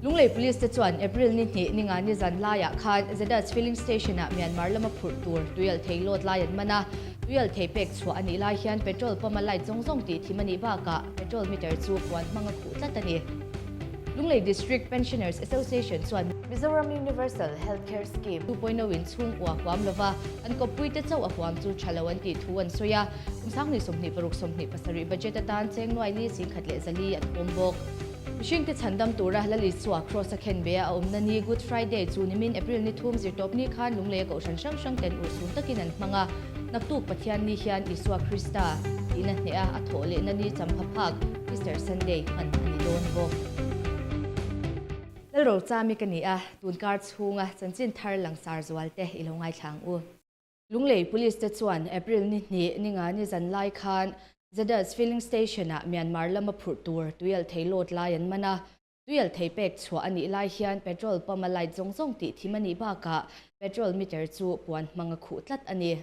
Lunglei Police te chuan April ni hnih ninga ni zan laiah khan Zedas Filling Station-ah Myanmar lama phurh tur tuialhthei load lai an man a. Tuialhthei pek chhuah a nih lai hian petrol pump-a light zawng zawng tih thim a nih bakah petrol meter chu puan hmang a khuh tlat a ni. Lunglei District Pensioners Association chuan Mizoram Universal Health Care Scheme 2.0 in chhungkua huam lova an kawppuite chauh a huam chu tha lo an tih thu an sawi a. Kum sanghnih 26 27 budget atan cheng nuai li 1400 an pawm bawk. Mihringte chhandam tura Lal Isua Kraws a khen ve a, a awmna ni Good Friday chu nimin April ni thum zirtawpni khan Lunglei a kohhran hrang hrang ten urhsun takin an hmang a. Naktuk Pathian ni hian Isua Krista tihna hneh a, a thawh lehna ni champha phak Easter Sunday hman a ni dawn bawk. Lalrochami ka ni a, tunkar chhunga chanchin thar langsar zual te i lo ngaithla ang u. Lunglei Police te chuan April ni hnih ninga ni zan lai khan Zedas Filling Station-ah Myanmar lama phurh tur tuialhthei load lai an man a. Tuialhthei pek chhuah a nih lai hian petrol pump-a light zawng zawng tih thim a nih bakah petrol meter chu puan hmang a khuh tlat a ni.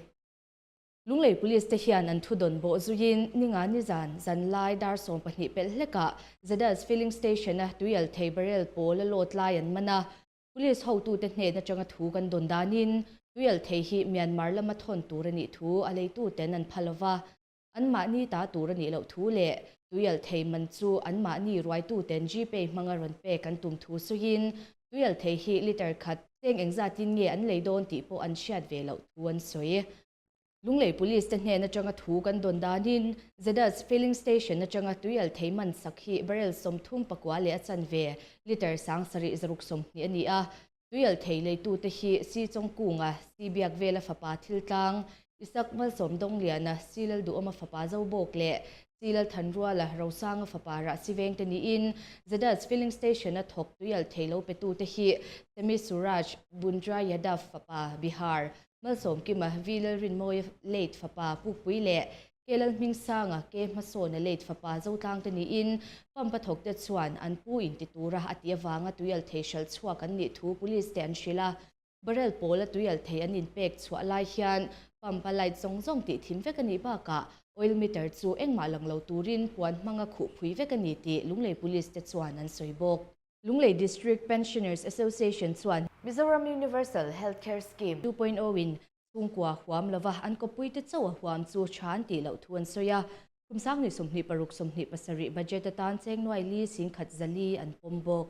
Lunglei Police te hian an thudawn bawh zuiin ninga ni zan zan lai dar 12 pelh hlekah Zedas Filling Station-a tuialhthei barrel pawl a load lai an man a. Police hotute hnen atanga thu kan dawn danin tuialhthei hi Myanmar lama thawn tur a nih thu a leituten an pha lova, anmahni ta tur a nih loh thu leh tuialhthei man chu anmahni ruaituten Gpay hmanga rawn pek an tum thu sawiin tuialhthei hi litre khat cheng engzatin nge an lei dawn tih pawh an hriat ve loh thu an sawi. Lunglei Police te hnen atanga thu kan dawn danin Zedas Filling Station atanga tuialhthei man sak hi barrel 34 leh a chanve litre 7620 a ni a. Tuialhthei leitute hi Si Chawngkunga, Si Biakvela fapa Thiltlang, Isak Malsawmdawngliana, Si Lalduhawma fapa Zobawk leh Si Lalthanruala, Rosanga fapa Rahsiveng te niin Zedas Filling Station-a thawk tuialhthei lo petute hi Semi Suraj Bundra Yadav fapa Bihar, Malsawmkima, V Lalrinmawia late fapa Pukpui leh K Lalhmingsanga, K Hmasawna late fapa Zotlang te niin pump a thawk te chuan an pu in ti tura a tih avanga tuialhthei hralh chhuak an nih thu police te an hrilh a. Barrel pawla tuialhthei an inpek chhuah lai hian pump a light zawng zawng tih thim vek a nih bakah oil meter chu engmah lang lo turin puan hmanga khuh phui vek a ni tih Lunglei Police te chuan an sawi bawk. Lunglei District Pensioners Association chuan Mizoram Universal Health Care Scheme 2.0 in chhungkua huam lova an kawppuite chauh a huam chu tha an tih loh thu an sawi a. Kum 2026 27 budget atan cheng nuai li 1400 an pawm bawk.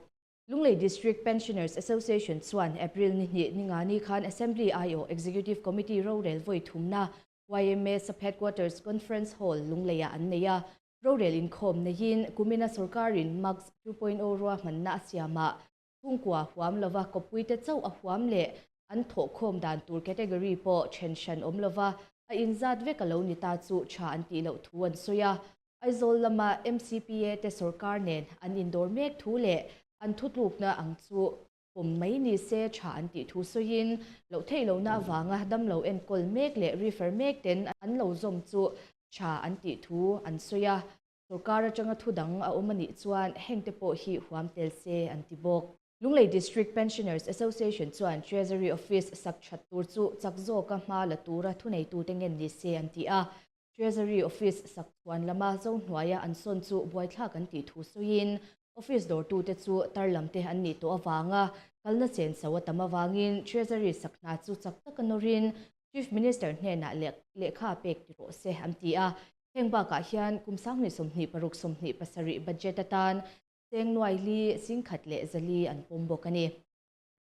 Lunglei District Pensioners Association chuan April ni hnih ninga ni khan Assembly aiawh Executive Committee rorel vawi thumna YMA Sub-Headquarters Conference Hall Lungleiah an nei a. Rorel inkhawm neiin kumina sorkarin MAX 2.0 ruahmanna a siamah chhungkua huam lova kawppuite chauh a huam leh an thawhkhawm dan tur category pawh then hran awm lova a inzat vek a lo ni ta chu tha an tih loh thu an sawi a. Aizawl lama MCPA te sorkar nen an indawr mek thu leh an thutlukna ang chu pawm mai ni se tha an tih thu sawiin loh theih lohna avanga damlo enkawl mek leh refer mek ten an lo zawm chu tha an tih thu an sawi a. Sorkar atanga thu dang a awm a nih chuan hengte pawh hi huam tel se an ti bawk. Lunglei District Pensioners Association chuan Treasury Office sak that tur chu chak zawka hma la tura thuneitute ngen ni se an ti a. Treasury Office sak chhuan lama zo hnuaia an sawn chu buaithlak an tih thu sawiin Office dawrtute chu tar lamte an nih tawh avanga kalna chenso a tam avangin Treasury sak hna chu chak taka nawrin Chief Minister hnenah lehkha pek ti rawh se an ti a. Heng bakah hian kum 2026 27 budget atan cheng nuai li 1400 an pawm bawk a ni.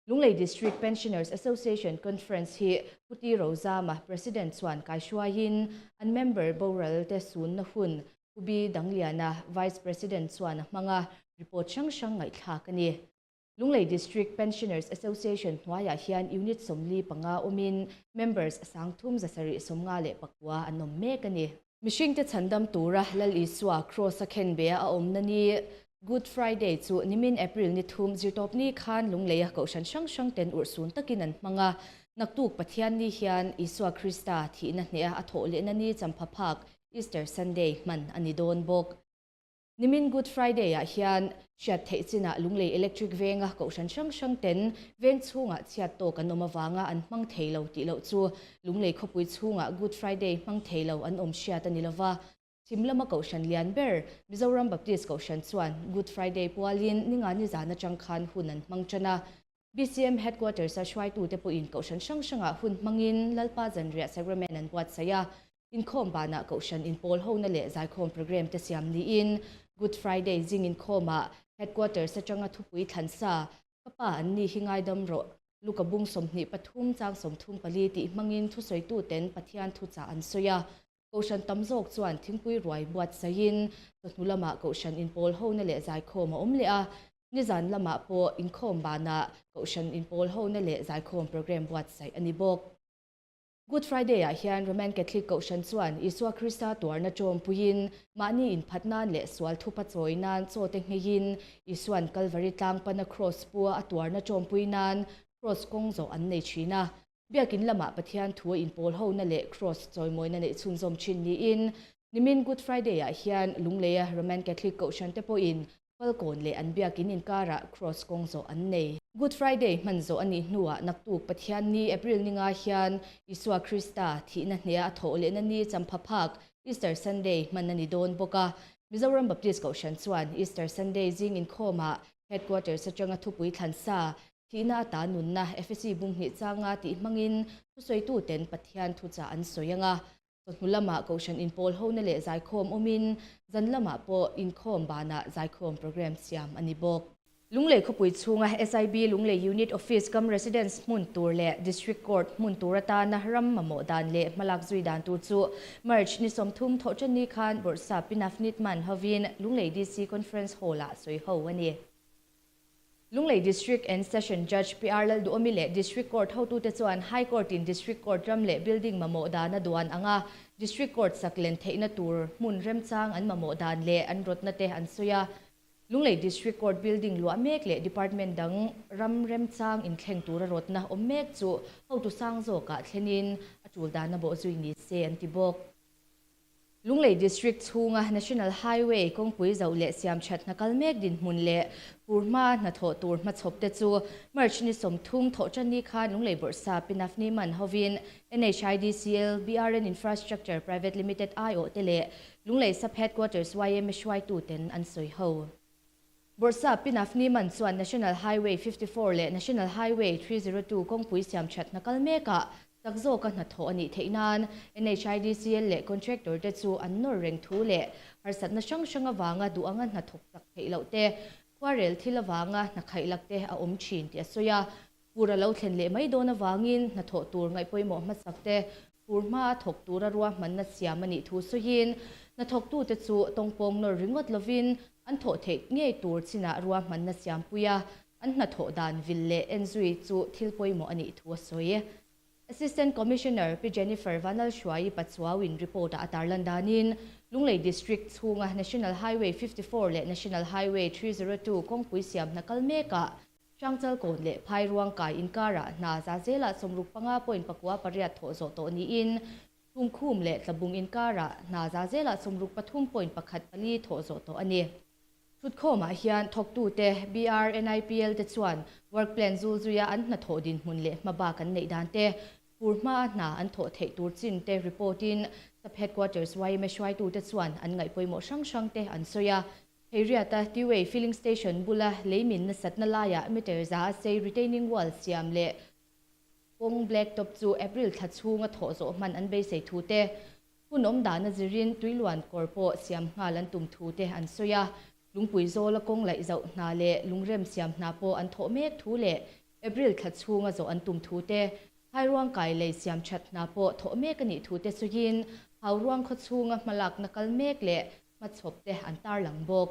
Lunglei District Pensioners Association Conference hi Pu Ti Rozama, President chuan kaihruaiin an member boral te sunna hun Pu B Dangliana, Vice President chuan a hmang a, report hrang hrang ngaihthlak a ni. Lunglei District Pensioners Association hnuaiah hian unit 45 awmin members 3754 an awm mek a ni. Mihringte chhandam tura Lal Isua Kraws a khen ve a awmna ni Good Friday chu nimin April ni thum zirtawpni khan Lungleia kohhran hrang hrang ten urhsun takin an hmang a. Naktuk Pathian ni hian Isua Krista thihna hneha a thawh lehna ni champha phak Easter Sunday hman a ni dawn bawk. Nimin Good Friday ah hian hriat theih chinah Lunglei Electric venga kohhran hrang hrang ten veng chhungah chhiat tawk an awm avanga an hmang thei lo tih loh chu Lunglei khawpui chhungah Good Friday hmang thei lo an awm hriat a ni lova. Chhim lama Kohhran lian ber Mizoram Baptist Kohhran chuan Good Friday pualin Ningani zan atang khan hun an hmang tan a. BCM Headquarters-a hruaitute pawhin Kohhran hrang hrangah hun hmangin Lalpa Zanriah Sacrament an buatsaih a. Inkhawm banah Kohhran inpawl hona leh zaikhawm programme te siam niin Good Friday zing inkhawmah Headquarters atanga thupui thlansa Ka pa an ni hi ngaidam rawh, Luka bung 23 chang 34 tih hmangin thusawitu ten Pathian thuchah an sawi a. Kohhran tam zawk chuan thingpui ruai buatsaihin chawhnu lamah Kohhran inpawl hona leh zaikhawm a awm leh a, nizan lamah pawh inkhawm banah Kohhran inpawl hona leh zaikhawm programme buatsaih a ni bawk. Good Friday-ah hian Roman Catholic Kohhran chuan Isua Krista tuarna ṭawmpuiin mahni inphat nan leh sual thupa chawi nan chaw te ngheiin Isua'n Kalvari tlang pana Kraws pua a tuarna ṭawmpui nan Kraws kawng zawh an nei ṭhin a. Biakin lamah Pathian thu a inpawl hona leh Kraws chawimawina neih chhunzawm ṭhin niin nimin Good Friday-ah hian Lungleia Roman Catholic Kohhran te pawhin Falkawn leh an biakin inkarah Kraws kawng zawh an nei. Good Friday hman zawh a nih hnuah naktuk Pathianni April ninga hian Isua Krista thihna hnea a thawh lehna ni champha phak Easter Sunday hman a ni dawn bawk a. Mizoram Baptist Kohhran chuan Easter Sunday zing inkhawmah Headquarters atanga thupui thlansa thihna ata nunna Efesi bung hnih changa tih hmangin thusawitu ten Pathian thuchah an sawi ang a. Chawhnu lamah Kohhran inpawl hona leh zaikhawm awmin zan lamah pawh inkhawm banah zaikhawm programme siam a ni bawk. Lunglei khawpui chhunga SIB Lunglei Unit Office kam Residence hmun tur leh District Court hmun tur atana ram mamawh dan leh hmalak zui dan tur chu March ni 30 thawhṭanni khan Bawrhsap Pi Navneet Mann hovin Lunglei DC Conference Hall-ah sawi ho a ni. Lunglei District and Session Judge PR Lalduhawmi leh District Court hotute chuan High Court-in District Court ram leh building mamawh dan a duan ang a, District Court sak len theihna tur hmun remchang an mamawh dan leh an rawtna te an sawi a. Lunglei District Court building luah mek leh department dang ram remchang inthleng tura rawtna awm mek chu hotu sang zawkah thlenin a tul dan a bawhzui ni se an ti bawk. Lunglei District chhunga National Highway kawngpui zoh leh siam that hna kal mek dinhmun leh fur hma hnathawh tur hmachhawp te chu March ni 30 thawhṭanni khan Lunglei Bawrhsap Pi Navneet Mann hovin NHIDCL, BRN Infrastructure Private Limited aiawh te leh Lunglei Sub Headquarters yma hruaitu ten an sawi ho. Bawrhsap Pi Navneet Mann chuan National Highway 54 leh National Highway 302 kawngpui siam that hna kal mekah chak zawka hnathawh a nih theih nan NHIDCL leh contractor te chu an nawr reng thu leh harsatna hrang hrang avanga duh anga hnathawk chak theih loh te, khuarel thil avanga hna khaih lak te a awm thin tih a sawi a. Fur a lo thlen leh mai dawn avangin hnathawh tur ngaihpawimawh hmasak te, fur hma a thawk tura ruahmanna siam a nih thu sawiin hnathawktute chu tawngpawng nawr ringawt lovin an thawh theih ngei tur chinah ruahmanna siampui a, an hnathawh dan vil leh enzui chu thil pawimawh a nih thu a sawi. Assistant Commissioner Pi Jennifer Vanlalhruaii Pachuauin report-ah a tarlan danin, Lunglei District chhunga National Highway 54 leh National Highway 302 kawngpui siam hna kal mekah Hrangchalkawn leh Phairuangkai inkarah hna za zelah 65.98 thawh zawh tawh niin, Tumkhum leh Tlabung inkarah hna za zelah 63.14 thawh zawh tawh a ni. Thutkhawmah hian thawktute BRNIPL te chuan work plan zul zuia an hnathawh dinhmun leh hmabak an neih dan te, fur hmaa hna an thawh theih tur chin te report-in Sub Headquarters yma hruaitute chuan an ngaihpawimawh hrang hrang te an sawi a. Theiriata Tiwei Filling Station bula leimin nasatna laiah meter za a sei retaining wall siam leh kawng black top chu April thla chhunga thawh zawh hman an beisei thu te, hun awm dana zirin tuiluan kawr pawh siam nghal an tum thu te an sawi a. Lungpui zawla kawng laih zauh hna leh lungrem siam hna pawh an thawh mek thu leh April thla chhunga zawh an tum thu te, Phairuangkai lei siam that hna pawh thawh mek a nih thu te sawiin Hauruang khaw chhunga hmalakna kal mek leh hmachhawp te an tarlang bawk.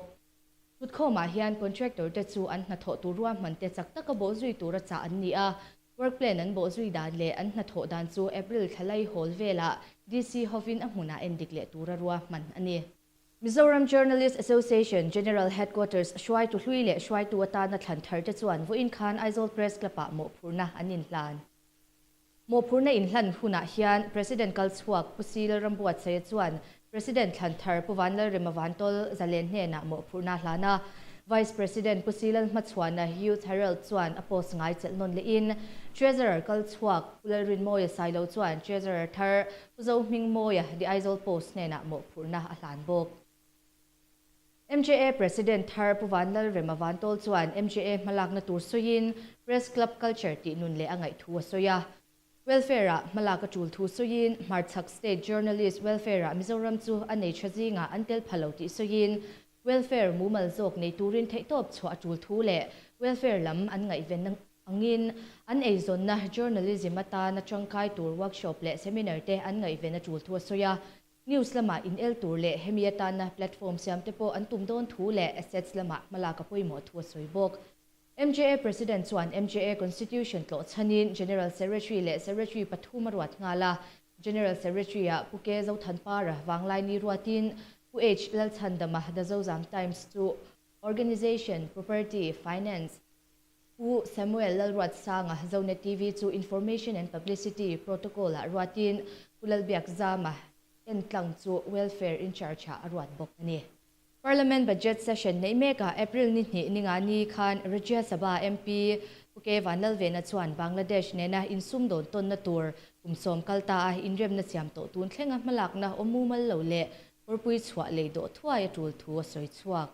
Thutkhawmah hian contractor te chu an hnathawh tur ruahman te chak taka bawhzui tura chah an ni a, work plan an bawhzui dan leh an hnathawh dan chu April thla lai hawl velah DC hovin a hmunah endik leh tura ruahman a ni. Mizoram Journalist Association General Headquarters hruaitu hlui leh hruaitu atana thlan thar te chuan vawiin khan Aizawl Press Club-ah mawhphurhna an inhlan. Mawhphurhna inhlan hunah hian President kalchhuak Pu C. Lalrambuatsaia chuan President thlan thar Pu Vanlalrema Vantawl Zalen hnenah mawhphurhna a hlan a. Vice President Pu Silal Hmachhuana Youth Herald chuan a post ngai chelh nawn lehin Treasurer kal chhuak Pu Lalrinmawia Sailo chuan Treasurer thar Pu Zohmingmawia The Aizawl Post hnenah mawhphurhna a hlan bawk. MJA President thar Pu Vanlalrema Vantawl chuan MJA hmalakna tur sawiin Press Club culture tih nun leh a ngaih thu a sawi a. Welfare-ah hmalak a tul thu sawiin Hmarchhak State Journalist Welfare-ah Mizoram chu a nei tha zingah an tel pha lo tih sawiin Welfare mumal zawk nei turin theihtawp chhuah a tul thu leh welfare lam an ngaihven angin an eizawnna journalism atana tangkai tur workshop leh seminar te an ngaihven a tul thu a sawi a. News lamah inel tur leh hemi atana platform siam te pawh an tum dawn thu leh assets lamah hmalak a pawimawh thu a sawi bawk. MJA President chuan MJA Constitution tlawh chhanin General Secretary leh Secretary pathum a ruat nghal a. General Secretary-ah Pu Ke Zothanpara Vanglaini ruatin Pu H Lalchhandama The Zozam Times chu Organisation, Property, Finance, Pu Samuel Lalruatsanga Zonet TV chu Information and Publicity Protocol-ah ruatin Pu Lalbiakzama entlang chu Welfare in-charge-ah a ruat bawk a ni. Parliament Budget Session neih mekah April ni hnih ninga ni khan Rajya Sabha MP Pu K Vanlalvena chuan Bangladesh nena insumdawn tawnna tur kum sawm kal ta a inremna siam tawh tun thlenga hmalakna awm mumal lo leh kawrpui chhuah lei dawh thuai a tul thu a sawi chhuak.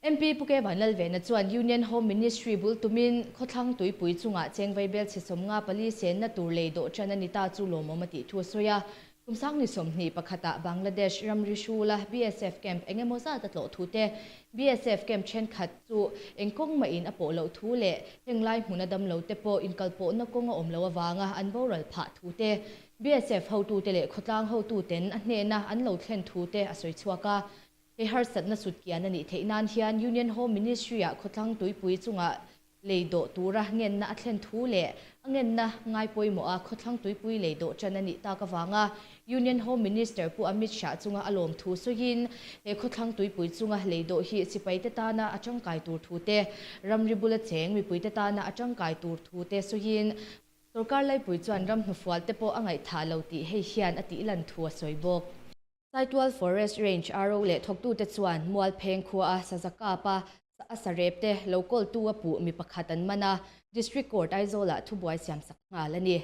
MP Pu K Vanlalvena chuan Union Home Ministry bul tumin khawthlang tuipui chungah cheng vaibel chhe 54 senna tur lei dawh tan a ni ta chu lawmawm a tih thu a sawi a. Kum sangni 21 ah Bangladesh ramri hrula BSF camp eng emaw zat a tlawh thu te, BSF camp thenkhat chu eng kawng mahin a pawh loh thu leh heng lai hmuna damlo te pawh inkalpawhna kawng a awm loh avanga an boral phah thu te, BSF hotute leh khawtlang hotuten a hnena an lo thlen thu te a sawi chhuak a. He harsatna sutkian a nih theih nan hian Union Home Ministry-ah khawthlang tuipui chungah lei dawh tura ngenna a thlen thu leh a ngenna ngai pawimawha khawthlang tuipui lei dawh tan a nih tak avanga Union Home Minister Pu Amit Shah chunga a lawm thu sawiin he khawthlang tuipui chunga lei dawh hi sipaite tana a tangkai tur thu te, ramri bula cheng mipuite tana a tangkai tur thu te sawiin sorkar laipui chuan ram hnufual te pawh a ngaihthah lo tih hei hian a tihlan thu a sawi bawk. Saitual Forest Range RO leh thawktute chuan Mualpheng khua a saza kap a, a sarep te lo kawltu a puh mi pakhat an man a, District Court Aizawl-ah thubuai siamsak nghal a ni.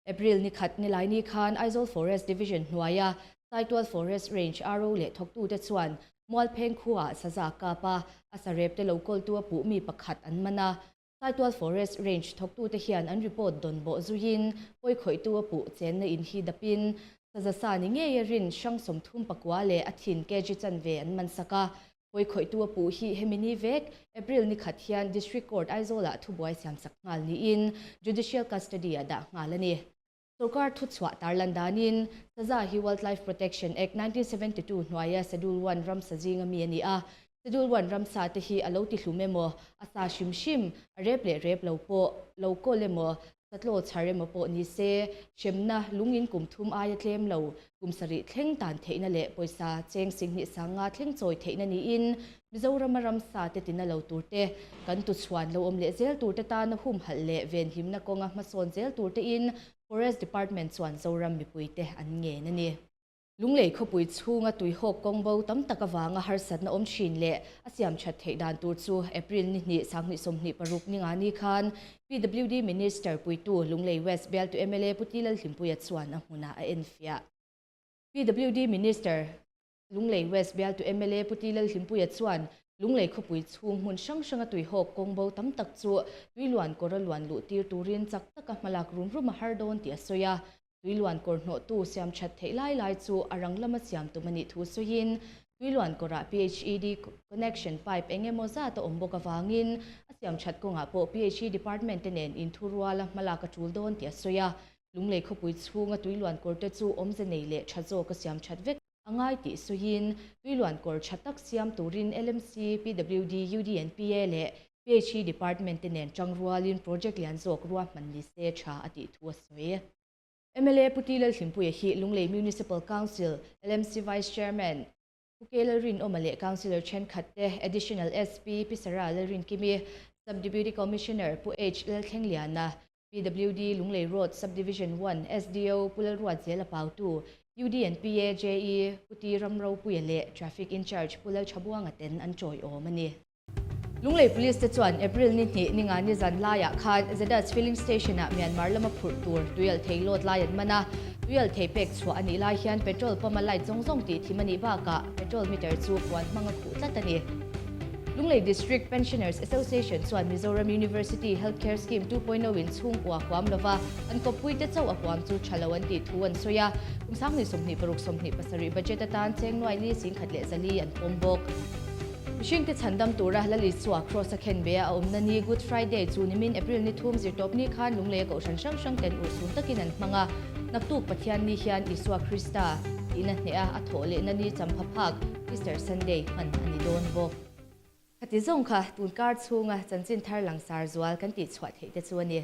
April ni khat nilaini khan Aizawl Forest Division hnuaia Saitual Forest Range RO leh thawktute chuan Mualpheng khua-ah saza kap a, a sarep te lo kawltu a puh mi pakhat an man a, Saitual Forest Range thawktute hian an report dawn bawh zuiin pawikhawihtu a puh chenna in hi dapin saza sa ni ngeia rin hrang 39 leh a thin kg chanve an man sak a. Pawikhawihtu a puh hi hemi ni vek April ni khat hian District Court Aizawl-ah thubuai siamsak nghal niin Judicial Custody-ah dah nghal a ni. Sorkar thuchhuah tarlan danin saza hi Wildlife Protection Act 1972 hnuaia Schedule One ramsa zinga mi a ni a. Schedule One ramsa te hi a lo ti hlum emaw, a sa hrim hrim, a rep leh rep lo pawh, lo kawl emaw, satlaw chhar emaw pawh ni se, hremna lungin kum thum aia tlem lo, kum sarih thleng tan theihna leh pawisa cheng 20 sanga thleng chawi theihna niin Mizorama ramsa te tina lo tur te, kan tuchhuan lo awm leh zel tur te tana humhalh leh venhimna kawnga hmasawn zel tur tein Forest Department chuan Zoram mipuite an ngen a ni. Lunglei khawpui chhunga tuihawk kawng bo tam tak avanga harsatna awm thin leh a siam that theih dan tur chu April ni hnih 2026 ninga ni khan PWD Minister puitu Lunglei West bialtu mla Pu Ti Lalhlimpuia chuan a hmunah a enfiah. PWD Minister Lunglei West bialtu mla Pu Ti Lalhlimpuia chuan Lunglei khawpui chhung hmun hrang hranga tuihawk kawng bo tam tak chu tuiluan kawr a luan luh tir turin chak taka hmalak rum rum a har dawn tih a sawi a. Tuiluan kawr hnawhtu siam that theih lai lai chu a rang lama siam tum a nih thu sawiin tuiluan kawrah PHED connection pipe eng emaw zat a awm bawk avangin a siam that kawngah pawh PHE department te nen inthuruala hmalak a tul dawn tih a sawi a. Lunglei khawpui chhunga tuiluan kawr te chu awmze nei leh tha zawk a siam that vek a ngai tih sawiin tuiluan kawr tha tak siam turin LMC, PWD, UDNPA leh PHE department te nen tangrualin project lian zawk ruahman ni se tha a tih thu a sawi. Mla Pu Ti Lalhlimpuia hi Lunglei Municipal Council, LMC Vice Chairman, Pu K Lalrinawma leh Councillor thenkhat te, Additional SP Pi Sarah Lalrinkimi, Sub-Deputy Commissioner Pu H Lalthlengliana, PWD Lunglei Road Sub-Division One, SDO Pu Lalruatzela Pautu, UDNPA JE Pu Ti Ramropuia leh Traffic In-Charge Pu Lalthabuanga ten an tawiawm a ni. Lunglei Police te chuan April ni hnih ninga ni zan laiah khan Zedas Filling Station-ah Myanmar lama phurh tur tuialhthei load lai an man a, tuialhthei pek chhuah a nih lai hian petrol pump a light zawng zawng tih thim a nih bakah petrol meter chu puan hmang a khuh tlat a ni. Lunglei District Pensioners Association chuan Mizoram University Healthcare Scheme 2.0 in chhungkua huam lova an kawppuite chauh a huam chu tha lo an tih thu an sawi a, kum 2026 27 budget atan cheng nuai li 1400 an pawm bawk. Mihringte chhandam tura Lal Isua Kraws a khen ve a, a awmna ni Good Friday chu nimin April ni thum zirtawp ni khan Lungleia kohhran hrang hrang ten urhsun takin an hmang a. Naktuk Pathian ni hian Isua Krista tihna hneh a, a thawh lehna ni champha phak Easter Sunday hman a ni dawn bawk. Khati zawng kha tun kar chhunga chanchin thar langsar zual kan tihchhuah theih te chu a ni.